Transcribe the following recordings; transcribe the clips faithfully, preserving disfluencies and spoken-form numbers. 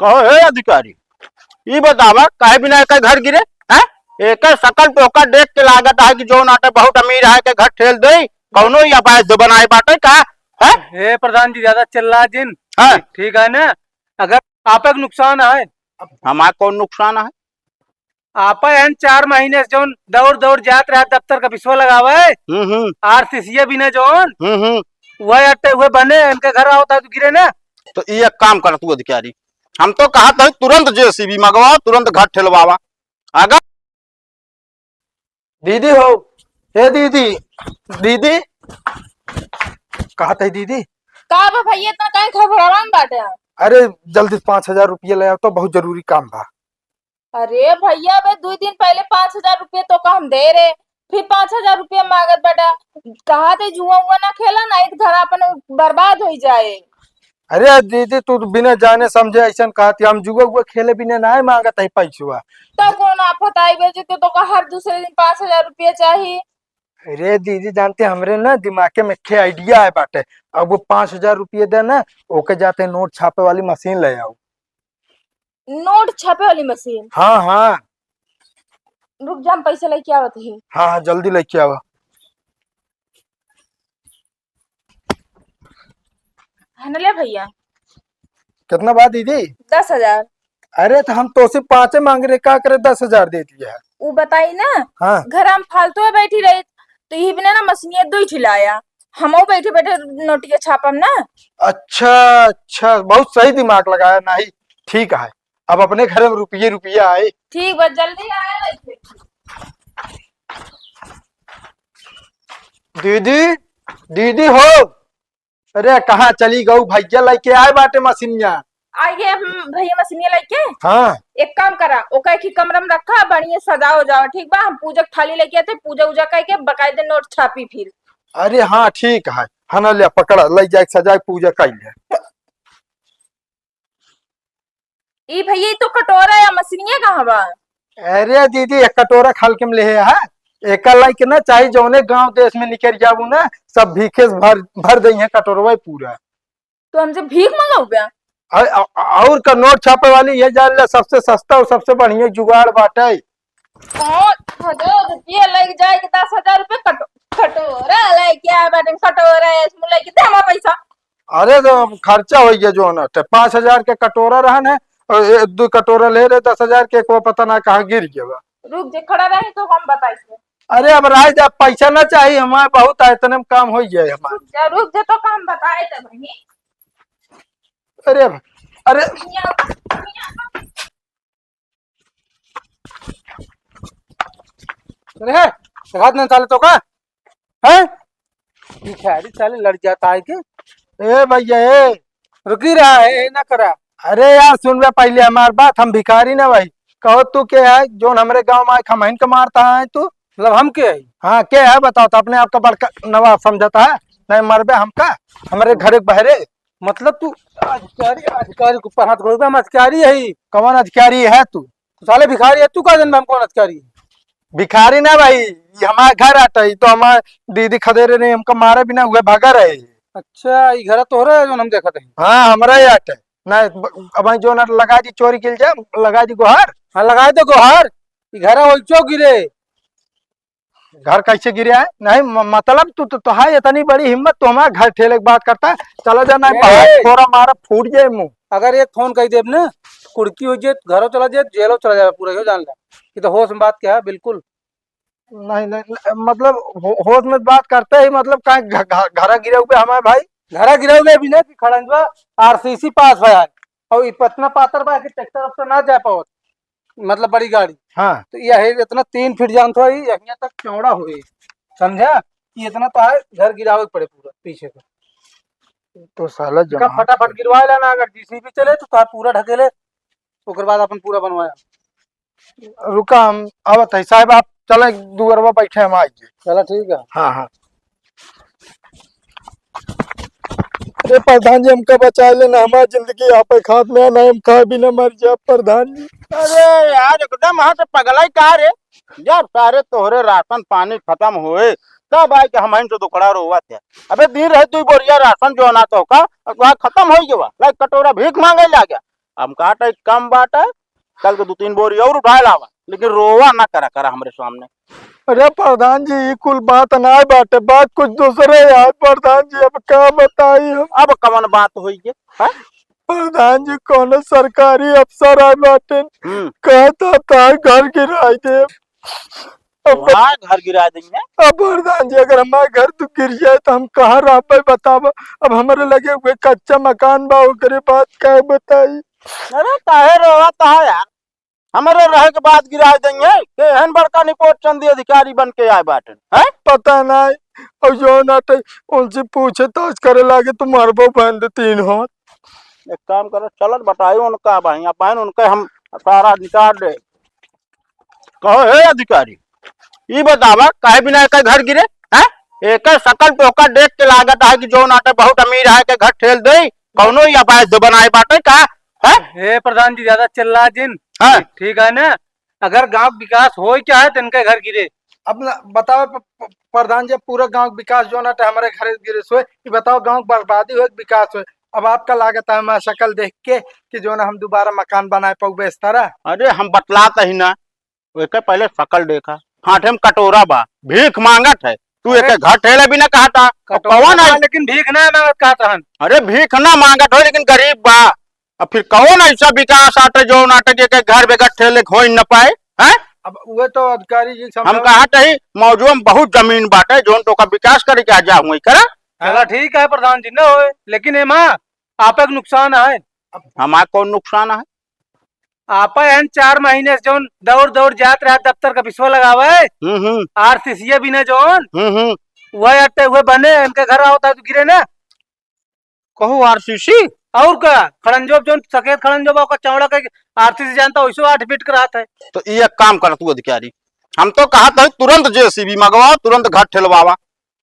कहो, हे अधिकारी, ई बतावा, काहे बिना एकर घर गिरे? हैं? एकर शकल तोहका देख के लागत है कि जौन आटे बहुत अमीर है, के घर ठेल दे, कौनो ई अपाय से बनाए बाटे का? हैं? हे प्रधान जी, ज्यादा चिल्ला जिन। हाँ। ठीक है ना? अगर आपक नुकसान है। हमार कौन नुकसान है? आपा एहन चार महीने से जौन दौड़ दौड़ जात रहा दफ्तर का पिसवा लगावे, हम्म, हम्म। आरसीसीए बिना जौन, हम्म, हम्म। वह अट्टे हुए बने, इनके घर आवता तो गिरे ना। तो ई एक काम कर तू अधिकारी, हम तो कहा था तुरंत जेसीबी मंगवाओ, तुरंत घर ठेलवावा। अगर दीदी हो, हे दीदी, दीदी, कहा था दीदी? का बा भैया, इतना काहे घबरावन बाटे? अरे जल्दी से पाँच हजार रुपया ले आओ तो बहुत जरूरी काम बा। अरे भैया, अबे दुई दिन पहले पाँच हजार रुपये तोका हम दे रहे, फिर पाँच हजार रुपये मांगत बाटा। कहा थे जुआ उआ ना खेला, नहीं तो घर अपन बर्बाद हो जाए। अरे दीदी, तू तो बिना जाने समझे ऐसन कहती, हम जुआ उआ खेले बिना ना मांगत है पैसवा। तब कौन आफत आई बे जी, तो तोका हर दूसरे दिन पाँच हजार रुपये चाहिए। अरे दीदी, जानते हमरे ना दिमागे में एक आइडिया है बाटे। अब वो पाँच हजार रुपये दे ना, ओके जाते नोट छापे वाली मशीन ले आओ। नोट छापे वाली मशीन? हाँ, हाँ। रुक जा, हम पैसे लेके आवत ही। हाँ, हाँ, जल्दी लेके आवा। है ना, ले भैया। कितना बा दीदी? दस हजार। अरे, तो हम तोसे पाँचे मांग रहे, का करे दस हजार दे दिया है? उ बताई ना, हाँ। घर हम फालतू में बैठी रही, तो यही बिना ना मशीनिया दो ही ठिलाया, हमहू बैठे बैठे नोटिया छापम ना। अच्छा, अच्छा, बहुत सही दिमाग लगाया, नहीं, ठीक है। अब अपने घर में रुपये रुपया आए। ठीक बा, जल्दी आए। दीदी, दीदी हो, अरे कहाँ चली गऊ? भैया लेके आए बाटे मशीनिया। आइए, हम भैया मशीनिया लेके। हाँ। एक काम करा, ओका एक ही कमरा में रखा, बढ़िया सजाओ जाओ, ठीक बा? हम पूजा के थाली लेके आते, पूजा उजा करके बकायदे नोट छापी फिर। अरे हाँ, ठीक है, है ना, ले पकड़ा, ले जाए सजाए, पूजा कर ले। ई भैया, ई तो कटोरा या मशीनिया कहाँ बा? अरे दीदी, एक कटोरा खाल के में ले है, एका लाइक ना चाहे जौने गांव देश में निकल जाबू ना, सब भीखे से भर, भर दे है कटोरवा पूरा। तो हमसे भीख मंगाऊ बे? अ-, अ-, और का नोट छापे वाली ये जान ले, सबसे सस्ता और सबसे बढ़िया जुगाड़ बाटे। पाँच हजार रुपया लग जाए कि दस हजार रुपया कटो-, कटोरा लेके आए बाटे, कटोरा है, इसमें लेके दे हमारा पैसा। अरे तो अब खर्चा हो गया जो ना, तो पाँच हजार के कटोरा रहन है, और ए, दो कटोरा ले रहे दस हजार के, को पता ना कहाँ गिर गया बा। रुक जे, खड़ा रहे तो हम बताई थे। अरे अब राय जा, पैसा ना चाहिए हमारे, बहुत है, इतने में काम हो जाए हमारे। रुक जा, रुक जा, तो काम बताए थे भाई। अरे अब, अरे अरे, देखात नहीं साले तो का? हैं? भिखारी साले लड़ जाता है के? ए भैया, ए। रुकी रहा है, ये ना करा। अरे यार, सुन बे पहले हमार बात, हम भिखारी ना भाई। कहो तू के है, जोन हमरे गांव में आके हमहिन के मारता है तू? मतलब हम के है? हाँ, के है बताओ तो, अपने आप का बड़का नवाब समझता है, नहीं मरबे हमका, हमरे घरे के बहरे। मतलब तू अधिकारी, अधिकारी के ऊपर हाथ उठोइबे, हम अधिकारी है। कौन अधिकारी है तू? तू साले भिखारी है, तू का जनबे हम कौन अधिकारी है? भिखारी ना भाई, ये हमार घर आटा है, तो हमार दीदी खदेरे नहीं, हमका मारे बिना हुए भागा रहे। अच्छा, ये घर तोहरे है जो हम देखत है? हाँ, हमरा ही आटा है। ना, अब जो ना लगा दी चोरी के इल्जाम, लगा दी गोहार। हाँ, लगा दे गोहार। ये घर हो चो गिरे। घर कैसे गिरे है? नहीं, म-, मतलब तू तो, तो है इतनी बड़ी हिम्मत, तू हमारा घर ठेले की बात करता है? चला जा, नहीं ए! बाहर थोड़ा मारा फूट जाए मुंह। अगर एक फोन कह देब ना, कुड़की हो जाए, घरों चला जाए, जेलों चला जाए, पूरा यो जान ले। ये तो होश में बात क्या है, बिल्कुल। नहीं, नहीं, नहीं, मतलब हो-, होश में बात करते ही, मतलब काहे घ-, घ-, घरा गिरे हुए हमारे भाई? घरा गिरे हुए भी नहीं कि खड़ंजवा आरसीसी पास भया है। और ये पतना पातर बा कि ट्रैक्टर अब तो ना जा पावत। मतलब बड़ी गाड़ी। हाँ। तो यह है इतना तीन फीट जान तो है, यहाँ तक चौड़ा होए, समझा? कि इतना तो है, घर गिरावे के पड़े पूरा पीछे से। तो साला इनका जमा फटाफट गिरवा लेना, अगर जीसीबी चले तो, तो पूरा ढकेले, ओकर बाद अपन पूरा बनवाया। रुका, हम आवत है साहब, आप चले दुअरवा बैठे, हम आइए। चला ठीक है। हाँ, हाँ। अरे प्रधान जी, हमका बचा लेना, हमार जिंदगी आपे हाथ में है, ना हम खाए बिना मर जाए प्रधान जी। अरे यार, एकदम हाथ पगलाई का रे? जब सारे तोहरे राशन पानी खत्म होए, तब आए के हमहिन से दुखड़ा रोवत है। अबे दिन रहे तू बोरिया राशन जो ना तो का, अब वहाँ खत्म हो गया, लाइक कटोरा भीख मांगे ला गया। हम कहत है कम बाटे, कल के दू तीन बोरी और उठाए लावा, लेकिन रोवा ना करा, करा हमरे सामने। अरे प्रधान जी, ई कुल बात नाय बाटे, बात कुछ दूसरे है प्रधान जी, अब का बताई हम। अब कवन बात होई गे, हैं? प्रधान जी, कौनो सरकारी अफसर आए बाटे, हम्म। कहता था घर गिराई दे। अब वहाँ घर गिरा देंगे। अब प्रधान जी, अगर हमार घर तो गिर जाए तो हम कहाँ रहबे, बतावा। अब हमरे लगे उहे कच्चा मकान बा, ओकरे बात का बताई। अरे काहे रोवत है यार, हमरे रहे के बाद गिरा देंगे। के एहन बड़का निपोट चंदी अधिकारी बन के आए बाटे, हैं? पता नहीं। और जो ना तो उनसे पूछताछ करे लागे तो मरबो बहन दे तीन हाथ। एक काम करो, चलत बताई उनका बहिन, बहन उनके हम सारा निकाल दे। कहो, हे अधिकारी, ई बतावा, काहे बिना एकर घर गिरे, हैं? एकर शकल तोहका देख के लागत है कि जौन आटे बहुत अमीर है, के घर ठेल दे, कौनो ई अपाय से बनाए बाटे का, हैं? हे प्रधान जी, ज्यादा चिल्ला जिन। हाँ। ठीक है ना, अगर गांव के विकास होए क्या है, तो इनके घर गिरे। अब न, बताओ प-, प-, प्रधान जी, पूरा गांव के विकास जौन आटे हमारे घर गिरे सोए, ई बताओ, गांव के बर्बादी होए कि विकास होए? अब आपका लागत है हमारा शकल देख के कि जौन हम दोबारा मकान बनाए पाउबे इस तरह? अरे, हम बतलात ही ना, एके पहले शकल देखा, हाथे में कटोरा बा, भीख मांगत है, तू अरे एके घर ठेले भी ना कहता, तो कटोरा कौन बा, है? लेकिन भीख ना मांगत कहत रहन। अरे भीख ना मांगत हो, लेकिन गरीब बा। अब फिर कौन ऐसा विकास आटे जो नाटे के घर बेगर ठेले हो न पाए, हैं? अब वो तो अधिकारी जी हम समझाओ। कहत ही मौजूद में बहुत जमीन बाटे, जोन तोका विकास करे के आ जा हुई करा। चला ठीक है प्रधान जी, न होए, लेकिन एमा आपक नुकसान है। हमार कौन नुकसान है? आपा एहन चार महीने से जौन दौड़ दौड़ जात रहा दफ्तर का पिसवा लगावे, हम्म, हम्म। आरसीसी बिना जौन, हम्म, हम्म। वह अट्टे हुए बने, इनके घर आवता तो गिरे ना। कहू आरसीसी? और का, खड़ंजोब जौन, सफेद खड़ंजोब, ओकर चौड़ा के आरसीसी जानता, वैसे आठ फीट के रहत है। तो ये एक काम कर तू अधिकारी, हम तो कहत है तुरंत जेसीबी मंगवाओ, तुरंत घर ठेलवावा।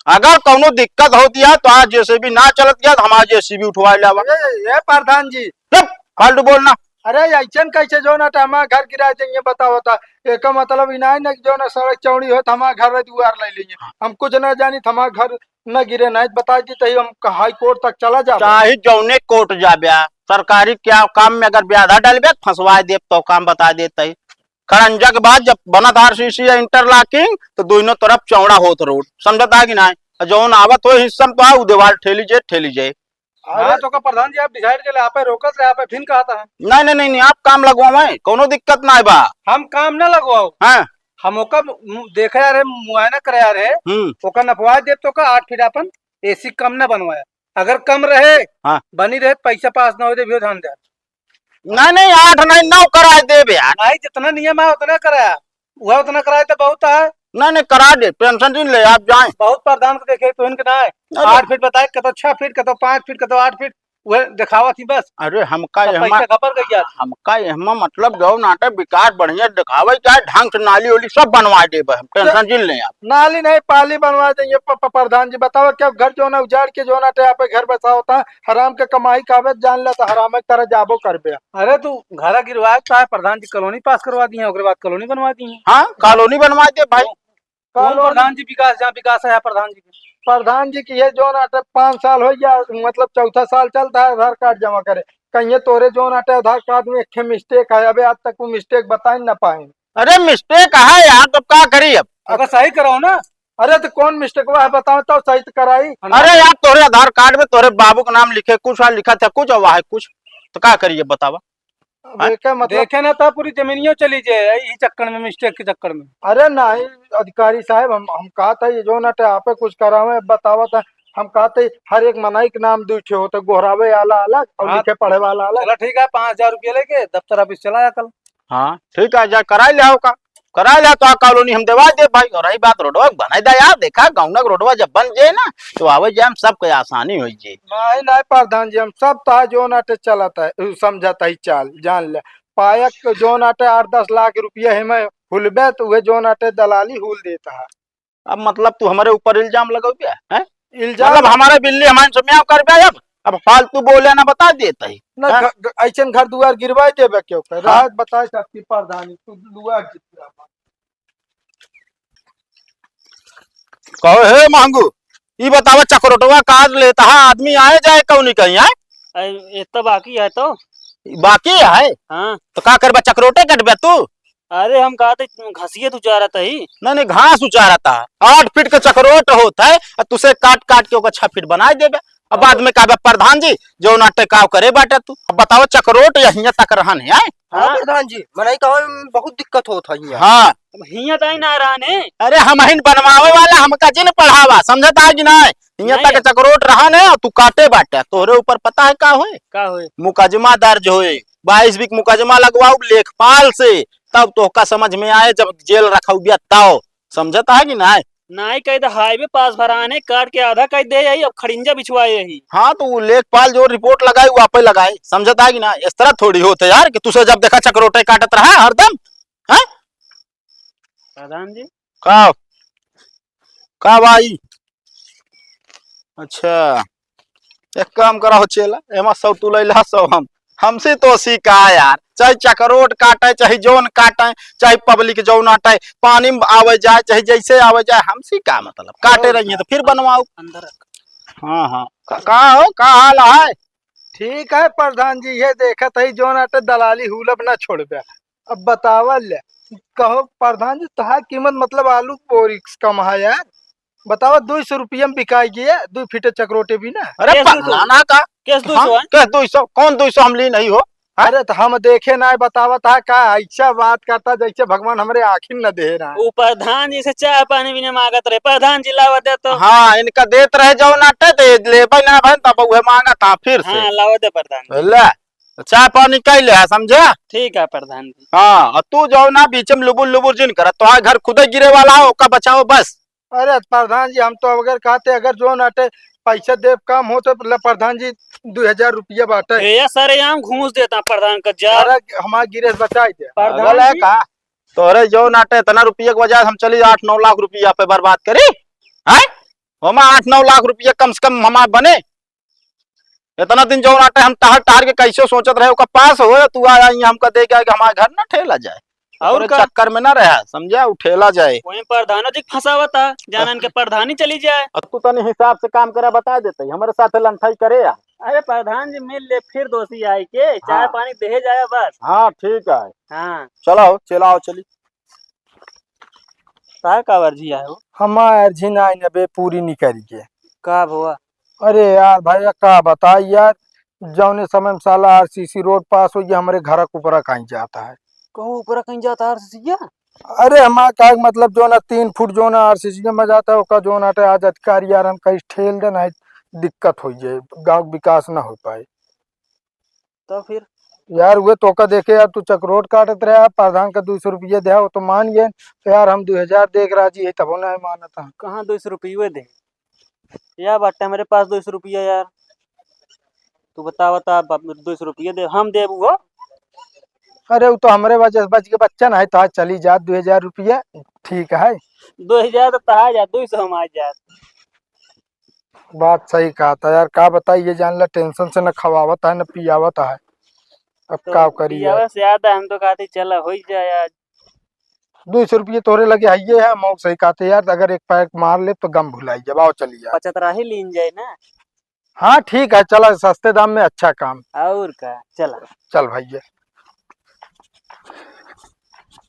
अगर कौनो दिक्कत होती है तो आज जेसीबी ना चलत गया तो हमारा जेसीबी उठवा लावा। ए, ए, प्रधान जी। चुप, फालतू बोलना। अरे, ऐसन कैसे जो ना तो हमारा घर गिरा देंगे, बताओ तो। एका मतलब ही नहीं ना कि जो ना सड़क चौड़ी हो तो हमारा घर दुआर ले लेंगे। हम कुछ ना जानी तो हमारा घर न गिरे, नहीं बता दी तो हम हाई कोर्ट तक चला जाबे। चाहे जौने कोर्ट जाबे, सरकारी क्या काम में अगर ब्याधा डालबे, फंसवा देब तो काम बता देते ही। खड़ंजा के बाद जब बनत आरसीसी या इंटरलॉकिंग, तो दोनों तरफ चौड़ा होत रोड, समझत है कि नहीं? और जौन आवत हो हिस्सा में तो आ, उ दीवार ठेली जे, ठेली जे। अरे हाँ, तो का प्रधान जी, आप डिसाइड कर ले, आप रोकत रहे, आप फिर कहा था। नहीं, नहीं, नहीं, नहीं, आप काम लगवावे, कोनो दिक्कत ना बा। हम काम ना लगवाओ। हाँ। हम ओका मु-, देखे आ रहे, मुआयना करे आ रहे, हम्म। ओका नपवा दे तो का आठ फीट अपन एसी कम ना बनवाया। अगर कम रहे, हाँ। बनी रहे, पैसा पास ना हो दे, भी ध्यान दे। नहीं, नहीं, आठ नहीं, नौ कराए देबे यार। नहीं, जितना नियम है उतना कराया, वह उतना कराए तो बहुत है। नहीं, नहीं, करा दे, टेंशन जिन ले, आप जाएं। बहुत प्रधान को देखे तो इनके ना है। अरे। आठ फीट बताए, कतो छह फीट, कतो पाँच फीट, कतो आठ फीट, वह दिखावा थी बस। अरे, हमका सब एहमा, पैसा खपर गई यार। हमका एहमा मतलब जो नाटे विकास बढ़िया दिखावे, चाहे ढंग से नाली उली सब बनवा देबे हम, टेंशन जिन ले आप। नाली नहीं, पाली बनवा देंगे प-, प-, प्रधान जी। बताओ, क्या घर जो ना उजाड़ के जो ना टे आप घर बसाओ था, हराम के कमाई का आवे, जान ले तो हराम के तरह जाबो करबे। अरे तू घर गिरवाए तो है, प्रधान जी कॉलोनी पास करवा दी है, ओकरे बाद कॉलोनी बनवा दी है। हाँ, कॉलोनी बनवा दे भाई। कौन कॉलोनी प्रधान जी विकास, जहाँ विकास है प्रधान जी के? प्रधान जी की ये जो ना टे पाँच साल हो गया, मतलब चौथा साल चलता है आधार कार्ड जमा करे। कहीं ये तोरे जो ना टे आधार कार्ड में एक मिस्टेक है, अबे आज तक वो मिस्टेक बताए ना पाए। अरे मिस्टेक है यार, तो का करी अब? अगर सही कराओ ना। अरे तो कौन मिस्टेक हुआ है बताओ तो सही तो कराई। अरे यार, तोरे आधार कार्ड में तोरे बाबू का नाम लिखे कुछ, और लिखा था कुछ, और वहाँ कुछ, तो का करिए बतावा? अब हाँ? एके मतलब देखे ना तो पूरी जमीनियों चली जाए यही चक्कर में, मिस्टेक के चक्कर में। अरे नहीं अधिकारी साहब, हम, हम कहा था ये जो ना टे आपे कुछ करावे बतावा था, हम कहा था हर एक मनाई के नाम दू ठे होते, गोहरावे वाला अलग और हाँ। लिखे पढ़े वाला अलग। चला ठीक है, पाँच हजार रुपया लेके दफ्तर ऑफिस चला जा कल। हाँ, ठीक है, जा कराई ले आओ का, कराई ले तो आ कॉलोनी हम देवा दे भाई। और रही बात रोडवा के बनाई दा यार, देखा गाँव के रोडवा जब बन जाए ना तो आवे जाए में सबके आसानी हो जाए। नहीं, नहीं प्रधान जी, हम सब तो आज जो ना टे चलत है, उ समझत है चाल, जान ले। पायक के जो ना टे आठ दस लाख रुपया है मैं हुलबे तो वह जो ना टे दलाली हुल देता है। अब मतलब तू हमारे ऊपर इल्जाम लगौबे, हैं? इल्जाम मतलब हमारे बिल्ली हमारे से म्याऊं करबे अब? अब फालतू बोले ना, बता देत ही। ना, हैं? घ-, घ-, ऐसन घर दुआर गिरवाए देबे क्यों कर? हाँ। राहत बताए सबकी प्रधानी, तू दुआर गिरवा। कहो, हे महंगू, ई बतावा चकरोटवा काज लेता है, आदमी आए जाए कौनी कहीं, हैं? अरे, ये तो बाकी है तो। बाकी है? हाँ। तो का करबा, चकरोटे कटबे तू? अरे हम कहा थे घसिये तू चारत ही। नहीं, नहीं, घास उचारत है। आठ फीट के चकरोट होत है, और तुसे काट काट के ओकर छह फीट बनाइ देबे। अब बाद में कहबे, "प्रधान जी, जौन अटे काव करे बाटे तू।" अब बताओ, चकरोट या हियां तक रहन है, हैं? हाँ हाँ। प्रधान जी, मनई का बहुत दिक्कत होत है हियां। हाँ। अब हियां ताई ना रहन है। अरे हमहिन बनवावे वाला, हमका जिन पढ़ावा, समझत है कि नहीं? हियां नहीं। तक चकरोट रहन है और तू काटे बाटे, तोहरे ऊपर पता है का होए? का होए? मुकदमा दर्ज होए, बाईस बीक मुकदमा लगवाऊ लेखपाल से, तब तोहका समझ में आए, जब जेल रखउबिया तब। समझत है कि नहीं? नाई कह दे हाईवे पास भराने काट के आधा कह दे यही, अब खड़िंजा बिछवाए यही। हाँ, तो वो लेखपाल जो रिपोर्ट लगाए, वो आपे लगाए, समझत है कि ना? इस तरह थोड़ी होत है यार, कि तुसे जब देखा चकरोटे काटत रहा हरदम, हैं? प्रधान जी। का? का भाई? अच्छा, एक काम करा हो चेला, एमा सब तू लैला सब हम, हमसे तो सी का यार, चाहे चकरोट काटे, चाहे जौन काटे, चाहे पब्लिक जौन आटे, पानी में आवे जाए, चाहे जैसे आवे जाए, हमसे का मतलब, काटे और रहिए का? तो फिर बनवाओ। अंदर रख। हाँ, हाँ, का, का हो, का हाल है? ठीक है प्रधान जी, ये देखत है जौन आटे दलाली हुलब ना छोड़बे। अब बतावल ले, कहो प्रधान जी, तोहार कीमत मतलब आलू बोरी कम है यार। बतावा, दुई सौ रुपया में बिकाई गया, दुई फीट चकरोटे भी ना। अरे केस दुई सौ। पगला ना का? केस दुई सौ हाँ? है? केस दुई सौ? कौन दुई सौ हम ली नहीं हो? हाँ? अरे तो हम देखे ना, बतावत है का, ऐसा बात करता जैसे भगवान हमरे आँखिन न दे रहा है। वो प्रधान जी से चाय पानी भी नहीं मांगत रहे, प्रधान जी लावा दे तो। हाँ, इनका देत रहे जौन आटे, तो ये लेबे ना भन, तब उहे मांगत है फिर से। हाँ, लावा दे प्रधान जी। ले, चाय पानी कइ ले है, समझे? ठीक है प्रधान जी। हाँ, और तू जौन ना बीच में लुबुर लुबुर जिन करत, तोहार घर खुदे गिरे वाला है, ओका बचाओ बस। अरे प्रधान जी, हम तो अगर कहते, अगर जौन आटे पैसा देब काम हो तो ले प्रधान जी, दुई हजार रुपया बाटे। ए, सरेआम घूस देता प्रधान का जा। अरे हमार गिरेस बचाई दे। प्रधान पागल है जी। का? तोहरे जौन आटे इतना रुपया के वजह से हम चली आठ नौ लाख रुपया पे बर्बाद करी, हैं? ओमा आठ नौ लाख रुपया कम से कम हमार बने। इतना दिन जौन आटे हम टहर टहर के कैसे सोचत रहे, ओकर पास हो, तू आ, आ, हमका दे के आके हमार घर ना ठेला जाए। और ओकरे का? चक्कर में ना रहा, समझा, उ ठेला जाए। वहीं प्रधानो जी के फंसावता, जानन के प्रधानी चली जाए। अब तू तनी हिसाब से काम करा, बता देते, हमरे साथ लंठाई करे आ। अरे प्रधान जी मिल ले, फिर दोषी आई के चाय हाँ। पानी देहे जाए बस। हाँ, ठीक है। हाँ। चलो, चलाओ, चली। का काबर जी आए हो? हमार अर्जी ना आइन अबे पूरी निकल के। का भवा? अरे यार भैया, का बताई यार, जौने समय में साला आरसीसी रोड पास होइ गया, हमरे घर के ऊपरा कहीं जाता है। कहूँ ऊपरा कहीं जाता है आरसीसी या? अरे हमार का मतलब, जौन तीन फुट जौन आरसीसी में जाता है, ओका जौन आटे आज अधिकारी यार हम कहीं ठेल देना है, दिक्कत होइ जाए, गाँव के विकास ना होइ पाए। तो फिर? यार, उहे तोका देखे यार, तू चकरोट काटत रहे, प्रधान का दुई सौ रुपया दे, वो तो मान गए। तो यार, हम दुई हजार दे के राजी है, तबो ना मानत है। कहाँ दुई सौ रुपये दे? या बाटे हमरे पास दुई सौ रुपया यार। तू बता, बता, बाप, दुई सौ रुपया दे, हम देबू हो। अरे, वो तो हमरे वजह से बच के बच्चा ना है, तो आज चली जात दुई हजार रुपया, ठीक है। दुई हजार तो तहा जात, दुई सौ हम आ जात। बात सही कहा था यार, का बताई, ये जान ला टेंशन से न खवावत है न पियावत है। अब तो का करी यार? पियावा से याद है, हम तो कहते चला हो ही जाए आज। दुई सौ रुपये तोरे लगे है, ये है मौक सही कहते यार, अगर एक पैक मार ले तो गम भुलाई जब, आओ चली यार। पचतराही लीन जाए ना। हाँ ठीक है, चला सस्ते दाम में अच्छा काम। और का, चला। चल भैया।